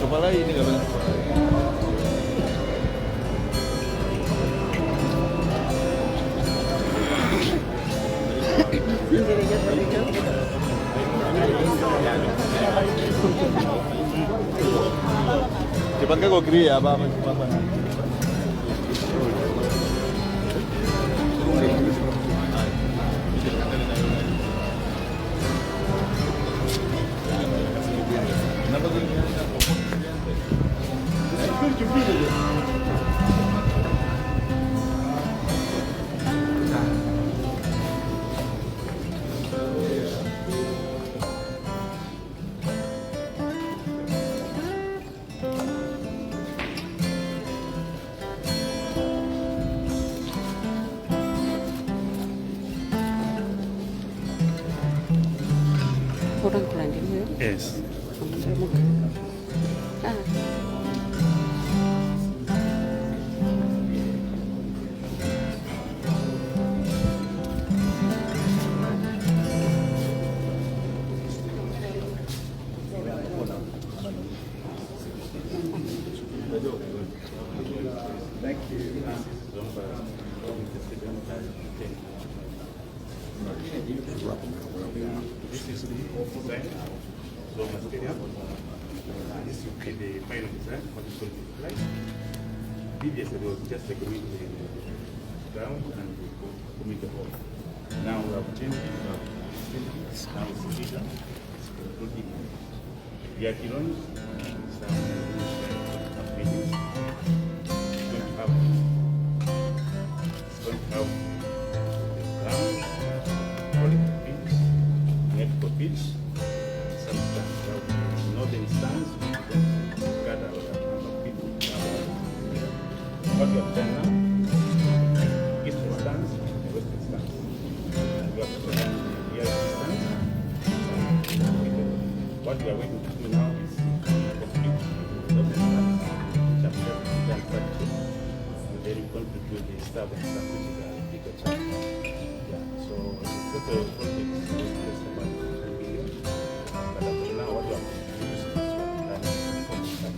Kepala ini nggak benar. Tipange kokiriya apa apa. Orangutan ndinuyo? Yes. Ah. This is the design, Zomba Stadium. This will be the final design, what it's going to look like. Previously, there was just a green ground and the community hall. Now we have changed it, we have changed it. Now it's bigger, it's including VIP lounge, some meetings. It's going to have the ground, volleyball pitch, netball pitch, some stands. There will be northern stands, which is going to gather a number of people. What we have done now, eastern stands and western stands. We have done the VIP stands. What we are waiting to do now is complete the northern stands, which have just been done practically. And then we're going to do the southern stand, which is a bigger chunk. Yeah, so the total project is just about 2 billion. But up to now, what we have produced is what we have done.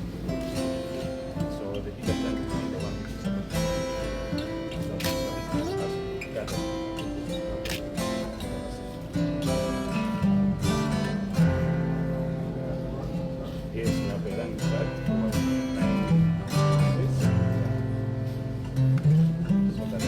So the bigger chunk will be the one which is about so this is us gather. Yes, we have a running track for 9 minutes. So that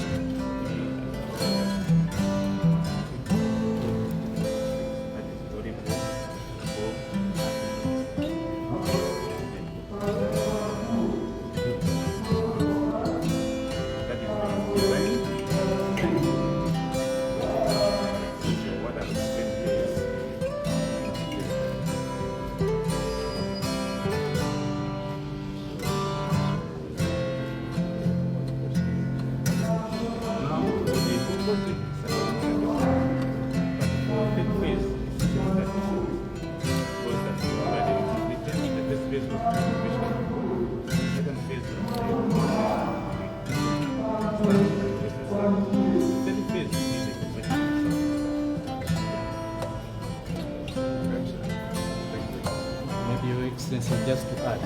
Your Excellency, just to add,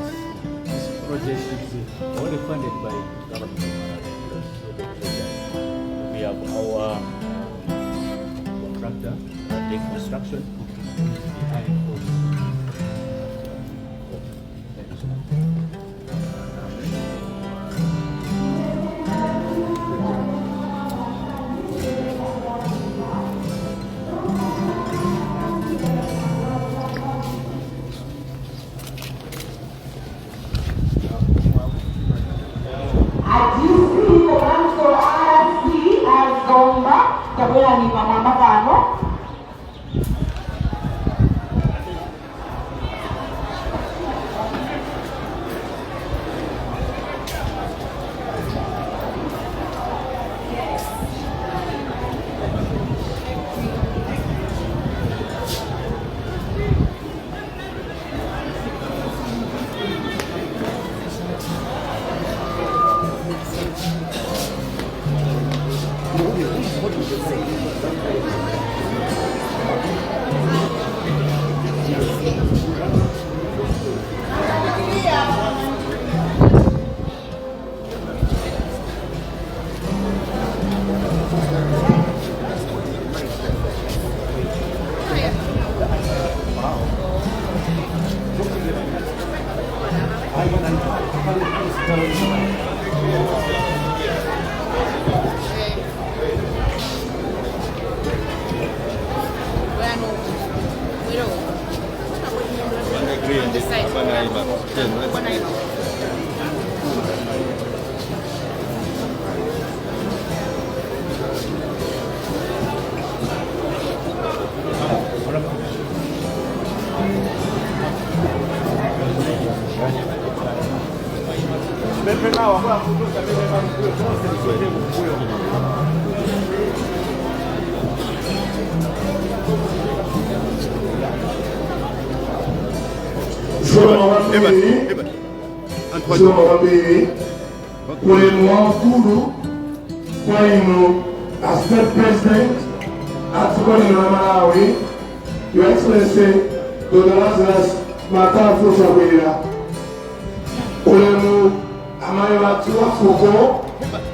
this project is only funded by government of Malawi, through the treasury. We have our contractor, Lake Construction, who is behind all this. Thank you so much. A DC komanso RC a Zomba, tabwerani pamwamba pano. Banga green, banga iba. Ten, let's go. Zikomo kwambiri. Zikomo kwambiri. Ulemu wamkulu kwa inu a State President a dziko lino la Malawi, Your Excellency Dr. Lazarus Makafu Chakwera. Ulemu amayi wathu wafuko,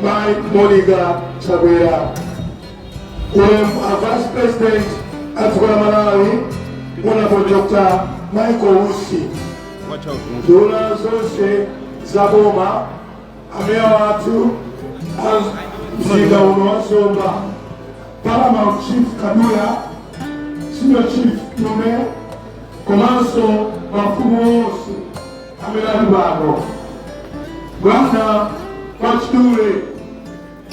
Mayi Monica Chakwera. Ulemu a Vice President a dziko la Malawi, Honorable Dr. Michael Usi. Watch out. Nduna zonse za boma, ameya wathu a mzinda uno wa Zomba, Paramount Chief Kabula, Senior Chief Lume, komanso mafumu onse amene ali pano. Bwana, mwachidule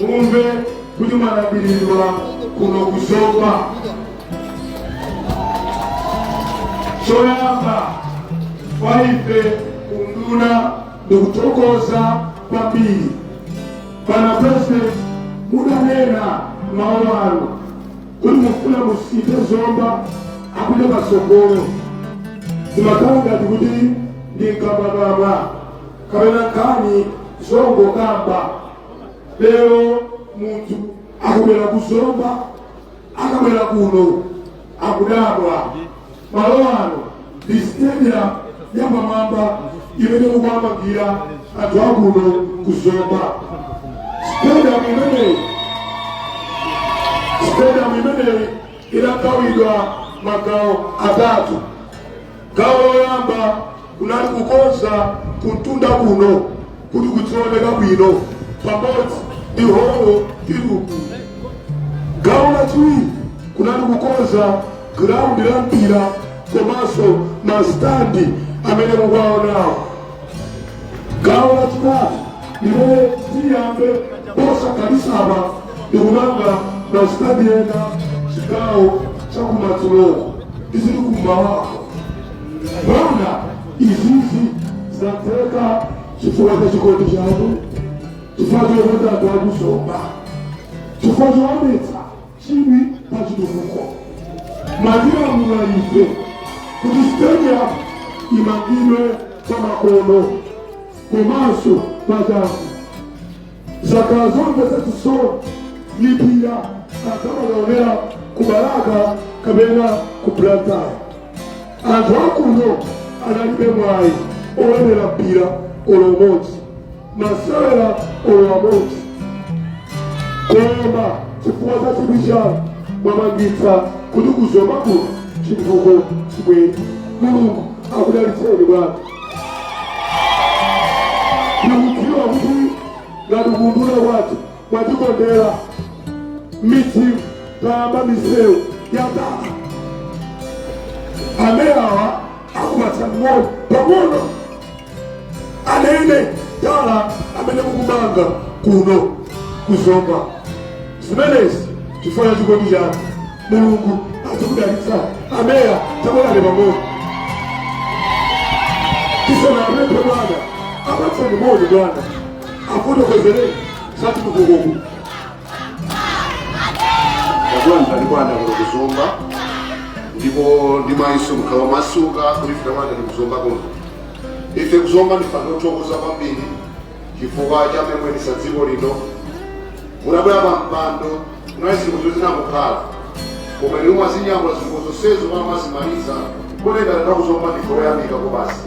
mumve kuti mwalandiridwa kuno kuZomba. Choyamba kwa ife unduna ndikuthokoza kwambiri. Bwana President, mudanena mawu anu kuti mufuna musinthe Zomba apite patsogolo. Zimakhala ngati kuti ndi mkambakamba kapena nkhani zongokamba. Lero munthu akubwera kuZomba, akabwera kuno akudabwa. Malo ano ndi stadium yapamwamba imene mukuamangira anthu akuno kuZomba. Stadium imeneyi, stadium imeneyi inagawidwa magawo atatu. Gawo loyamba kunali kukonza kuntunda kuno kuti kudzioneka bwino pamodzi ndi holo iluku. Gawo lachiwiri kunali kukonza ground la mpira komanso masitandi amene mukuwaonawo. Gawo lachitatu limene tiyambe posakhalitsa ndikumanga masitandi ena chigawo chakumadzuloko izili kumawako. Bwana, izizi zatheka chifukwa cha chikondi chanu, chifukwa chokonda anthu akuZomba, chifukwa choonetsa chidwi pa chitukuko. Matilamula ife kuti stadium imangidwe kwa makono komanso pachangu. Zakhala zomvetsa chisoni, mipira akamakaonera ku Balaka kapena ku Blantyre. Anthu akuno Analibe mwayi owonera mpira olo umodzi, masewera olo amodzi, koma chifukwa cha chidwi chanu mwamangitsa kuti kuZomba kuno chitukuko chibwere. Mulungu akudalitseni, bwana. Ndikudziwa kuti ngati kunduna kwathu mwatikondera midzi, tayamba misewu yatala. Amene awa akupatsa ng'ono pang'ono anene tala amene mukumanga kuno kuZomba. Zimenezi chifukwa cha chikondi chanu. Mulungu azikudalitsa. Ameya, tabwerani pang'ono tisanapemphe. Bwana, apatseni moni. Bwana, afotokozereni zachitukukoku. Ndakulandirani, bwana, kuno kuZomba, ndipo ndimayinso mkhala masuka kuti ife takulanda ndi kuZomba kuno. Ife kuZomba ndifana othokoza kwambiri chifukwa cha memwenisa dziko lino. Munabwera pa mpando, kunali zinthu zinakukhala, koma inu mwazinyamula zinthu zonsezo pano, mwazimaliza. Koneka ndakuZomba ndife oyamika basi.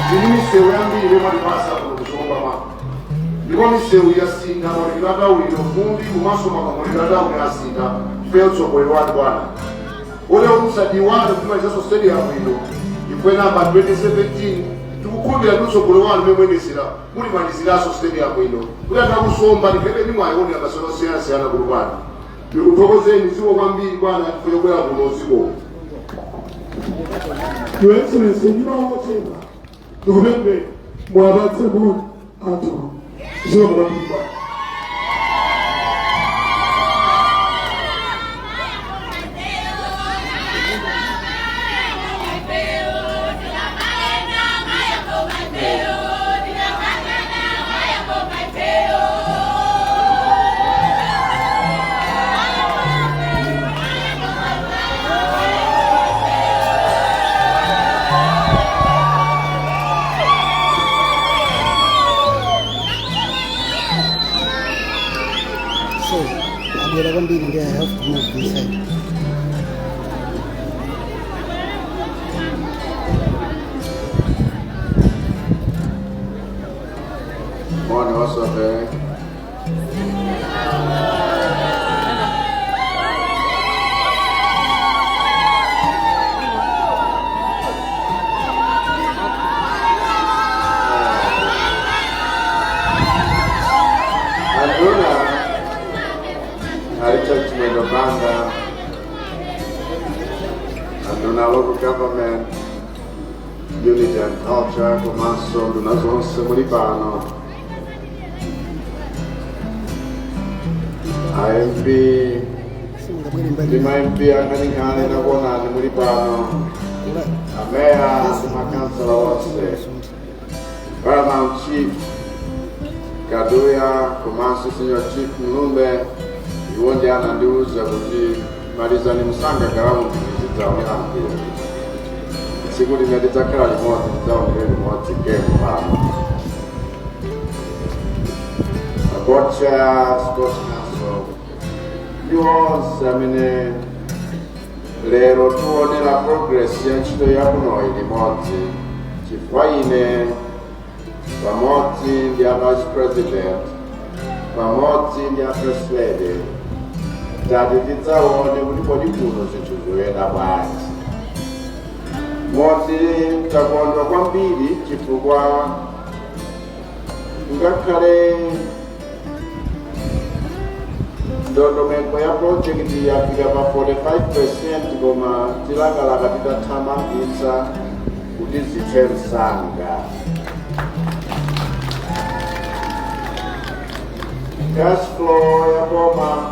Tini misewu yambiri imene mwatipasa kuno kuZomba ma, ndipo misewu yasintha maonekedwe atawuliro, fumbi komanso makamuliro atawuliro asintha chifukwa utsogoleri wanu, bwana. Kotero musadiwale kumalizanso stadium ino ifwe namba 2017. Tikukhulupirira ndi utsogoleri wanu memwenesera mulimaliziranso stadium ino kuti anthu akuZomba ndikhebe ndimwayionera masewero osiyanasiyana kuno. Bwana, ndikuthokozeni, zikomo kwambiri, bwana, chifukwa chobwera kuno. Zikomo. Your Excellency, ndima wochepa, ndikupemphe mwapatse moni anthu. Zikomo kwambiri, bwana. So, abwera kwambiri ndi I have to move this side. Morning, what's up, man? Anduna Richard Chimwendo Banda, Anduna local government, unity and culture, komanso nduna zonse muli pano, MP Singabwere mbali. ndi ma MP ankhaninkhani nakuonani muli pano, ameya ndi makansala onse, Paramount Chief Kaduya komanso Senior Chief Mlumbe, iwo ndi anandiuza kuti malizani msanga galamu zidzaonera mpira. Tsiku limene tidzakhala limodzi, tidzaonere limodzi game pano. Board Chair, Sports Council, ndi onse amene lero tionera progress ya ntchito yakunoyi limodzi, chifukwa ine pamodzi ndi a Vice President, pamodzi ndi a First Lady, tati tidzaone kuti kodi kuno zinthu zikuyenda bwanji. Moti takondwa kwambiri chifukwa ngakhale ndondomeko ya project yafika pa 45%, koma tilakalaka titathamangitsa kuti zithe msanga. Cash flow ya boma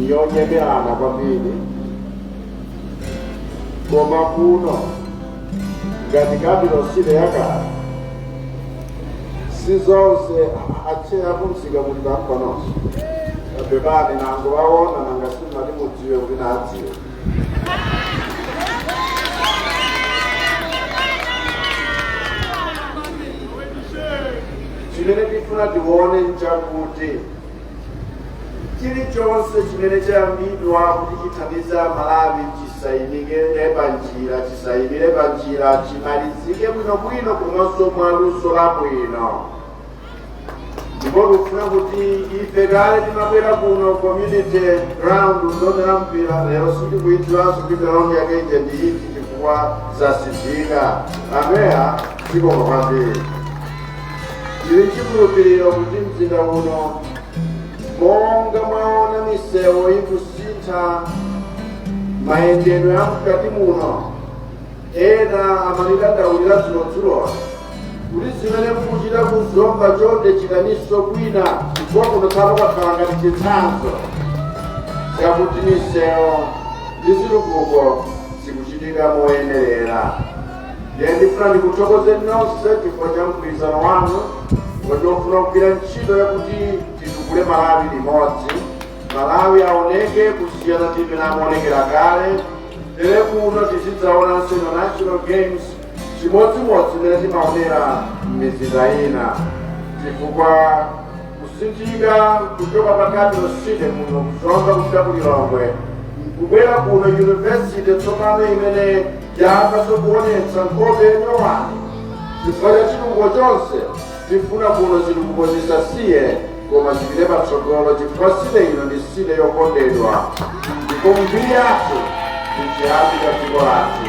yonyemerana kwambiri, koma kuno ngati capital city yakale, si zonse acheya kumsika muli pampanonso. Pepani, nango waona nanga simati mudziwe kuti nadziwe. Chimene tifuna tione nchakuti chilichonse chimene chayambidwa kuti chithandize Malawi. Chisayimikire panjira, chisayimire panjira, chimalizike bwinobwino komanso mwaluso labwino. Ndipo tikufuna kuti ife kale timabwera kuno community ground kudzaonera mpira, lero sitikuidziwanso kuti ground yake ije ndi iti chifukwa zasinthika. Ameya, zikomo kwambiri. Tili chikhulupiriro kuti mzinda uno, monga mwaona misewu ikusintha, mayendedwe a mkati muno, ena amatidandaulira dzulodzulo kuti zimene mukuchita kuZomba chonde chitaninso kwina, chifukwa kuno tsopano kwakhala ngati chitsanzo chakuti misewu ndi zitukuko zikuchitika moyenerera. Ndiye ndifuna ndikuthokozeni nonse chifukwa cha mgwirizano wanu wachofuna kugwira ntchito yakuti titukule Malawi limodzi, Malawi aoneke kusiyana ndi imene amaonekera kale. Tere kuno tizidzaonanso National Games chimodzimodzi imene timaonera m'mizinda ina, chifukwa kusinthika kuchoka pa capital city muno kuZomba kupita ku Lilongwe, kubwera kuno university tsopano imene yayambanso kuonetsa nkhope yenyowani chifukwa cha chitukuko chonse. Tifuna kuno zitukuko zisasiye koma zipite patsogolo, chifukwa city ino ndi city yokondedwa ndipo mbiri yathu ndi chiyambi cha dziko lathu.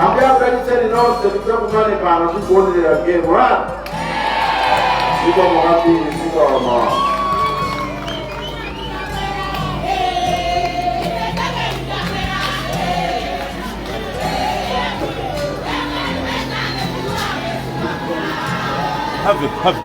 Ambuye akudalitseni nonse. Tidzakumane pano tikuonerera game run. Zikomo kwambiri, zikomo. Have it, have it.